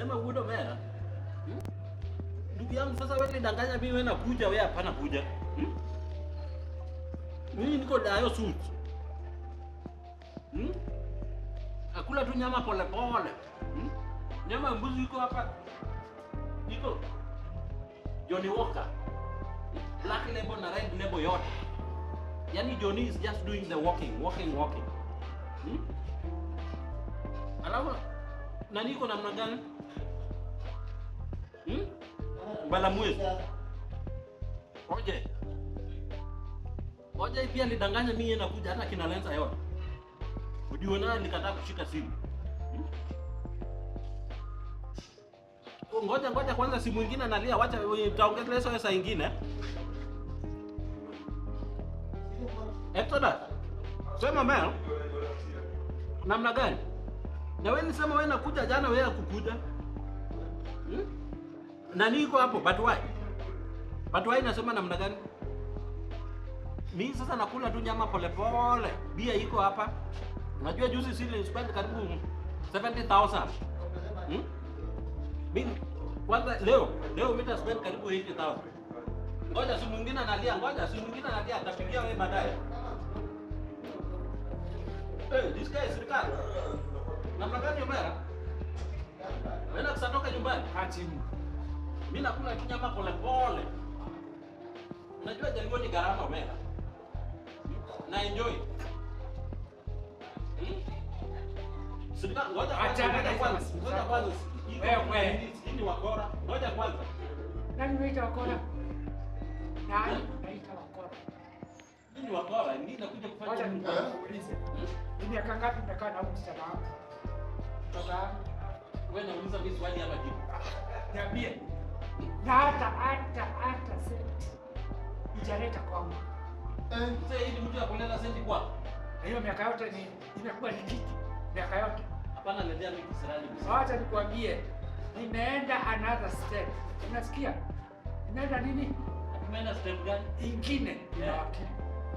Sema udo mera. Ndugu yangu sasa wewe nidanganya mimi wewe nakuja wewe hapana kuja. Mimi niko dayo suit. Akula tu nyama pole pole. Nyama ya mbuzi iko hapa. Iko Johnny Walker. Black label na red label yote. Yaani Johnny is just doing the walking, walking, walking. Alafu nani iko namna gani? Balamwezi. Oje. Oje pia nidanganya mimi nakuja hata kina lensa yote. Ujiona nikataa kushika simu. Ngoja ngoja kwanza simu nyingine analia, wacha utaongelea saa nyingine. Exodus. Sema mel. Namna gani? Na wewe nisema wewe nakuja jana wewe hakukuja. Nani iko hapo? But why? But why nasema namna gani? Mimi sasa nakula tu nyama pole pole. Bia iko hapa. Unajua juzi sili spend karibu 70,000. Mimi kwanza leo mimi spend karibu 80,000. Ngoja simu nyingine analia, ngoja simu nyingine analia, atapigia wewe baadaye. Eh, this guy is Ricardo. Namna gani Omera? Wewe unatoka nyumbani? Hachimu. Mimi nakula tu nyama pole pole. Unajua jalio ni gharama Omera. Na enjoy. Sika ngoja achana kwanza. Ngoja kwanza. Wewe ni wakora. Ngoja kwanza. Nani unaita wakora? Nani unaita wakora? Mimi ni wakora, mimi nakuja kufanya. Wacha nikuulize. Ni miaka ngapi umekaa na huyu msichana wako? Baba, wewe unauliza mimi swali hapa jibu. Niambie. Na hata senti ijaleta kwangu. Sasa hii ni mtu ya kuleta senti kwako. Na hiyo miaka yote ni imekuwa ni kitu. Miaka yote. Hapana letea mimi kisirani. Wacha nikwambie. Nimeenda another step. Unasikia? Nimeenda nini? Umeenda step gani? Ingine ina wakili.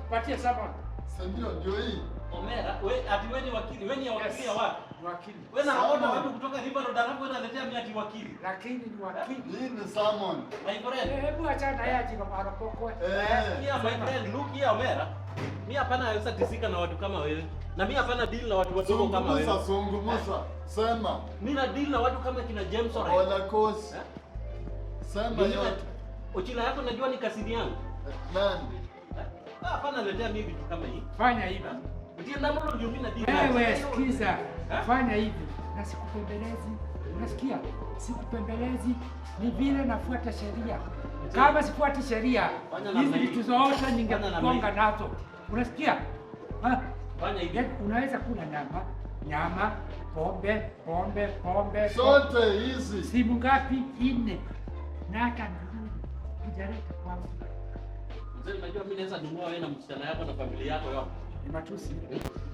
Patia someone. Ndio ndio hii. Omera, wewe ati wewe ni wakili, wewe ni wakili ya wapi? Ni wakili. Wewe naona watu kutoka River Road alafu wewe unaletea mimi ati wakili. Lakini ni wakili. Hii ni salmon. My friend. Hebu achana na yeye aje kama anapokwa. Yeah, my friend, look here Omera. Mimi hapana naweza tisika na watu kama wewe. Na mimi hapana deal na watu wadogo kama wewe. Zungumza, sema. Mimi na deal na watu kama kina James Ore. Wala kosi. Sema yote. Ochila yako najua ni kasini yangu. Nani? Hapana letea mimi vitu kama hii. Fanya hivi. Ndiye ndamlo ndio mimi na deal. Wewe sikiza. Fanya hivi. Na sikupembelezi. Unasikia? Sikupembelezi ni vile nafuata sheria. Kama sifuati sheria, hizi vitu zote ningekugonga nazo. Unasikia? Fanya hivi. Unaweza kula nyama, pombe, pombe, pombe. Zote hizi. Simu ngapi? 4. Na hata nduru hujaleta kwangu. Mzee, unajua mimi naweza nunua wewe na msichana yako na familia yako yote. Ni matusi.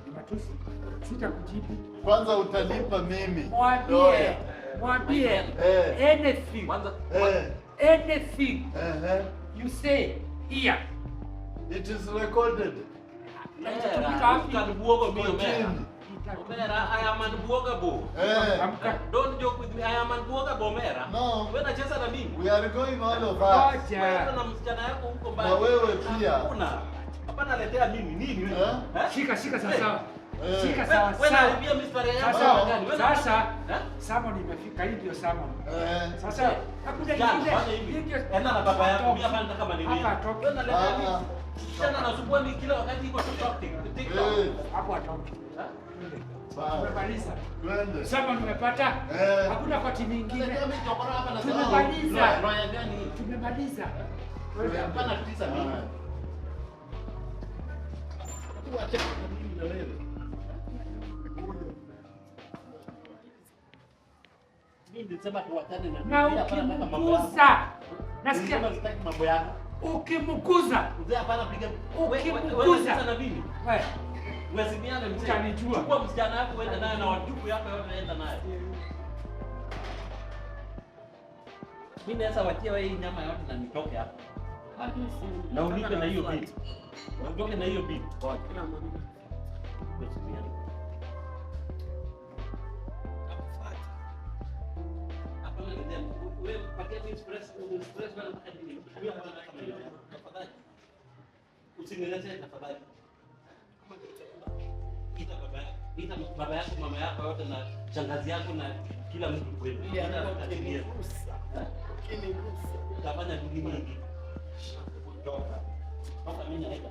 Ni matusi. Sitakujibu. Kwanza utalipa mimi. Mwambie. Mwambie. Anything. Kwanza anything. You say here. It is recorded. Omera, I am unbuogable. Don't joke with me. I am unbuogable, Omera. No. Wewe unacheza na mimi. We are going all of us. Wewe na msichana yako huko mbali. Na wewe pia. Hakuna. Hapana letea mimi nini wewe? Shika shika sawa. Shika sawa. Wewe unaribia mistari yako gani? Sasa salmon imefika, hii ndio salmon. Sasa hakuna ingine. Enda na baba yako, mimi hapa nataka maneno. Wewe unaletea mimi. Msichana anasumbua mimi kila wakati iko TikTok. TikTok. Hapo atoki. Tumemaliza. Twende. Sasa tumepata. Hakuna koti nyingine. Tumemaliza. Tumemaliza. Hapana tisa mimi. Tuache mimi na wewe. Mimi nilisema tuachane na na ukimguza. Nasikia sitaki mambo yako. Ukimguza. Mzee hapana piga. Ukimguza na mimi. Wewe. Uwezimiane mzee. Utanijua. Chukua msichana wako uende naye na wajukuu yako yote enda naye. Mimi naweza watia wewe hii nyama yote na nitoke hapa. Na ulipe na hiyo bill. Na utoke na hiyo bill. Kila mmoja. Uwezimiane. Stress, stress wewe unataka nini? Mimi hapa nataka maendeleo yako. Tafadhali. Usiniletee tafadhali. Kama ni chakula, ita baba yako, ita baba yako, mama yako yote na shangazi yako na kila mtu kwenu. Ita tutatumia. Ukinigusa. Utafanya nini nyingi? Toka. Toka, mimi naenda.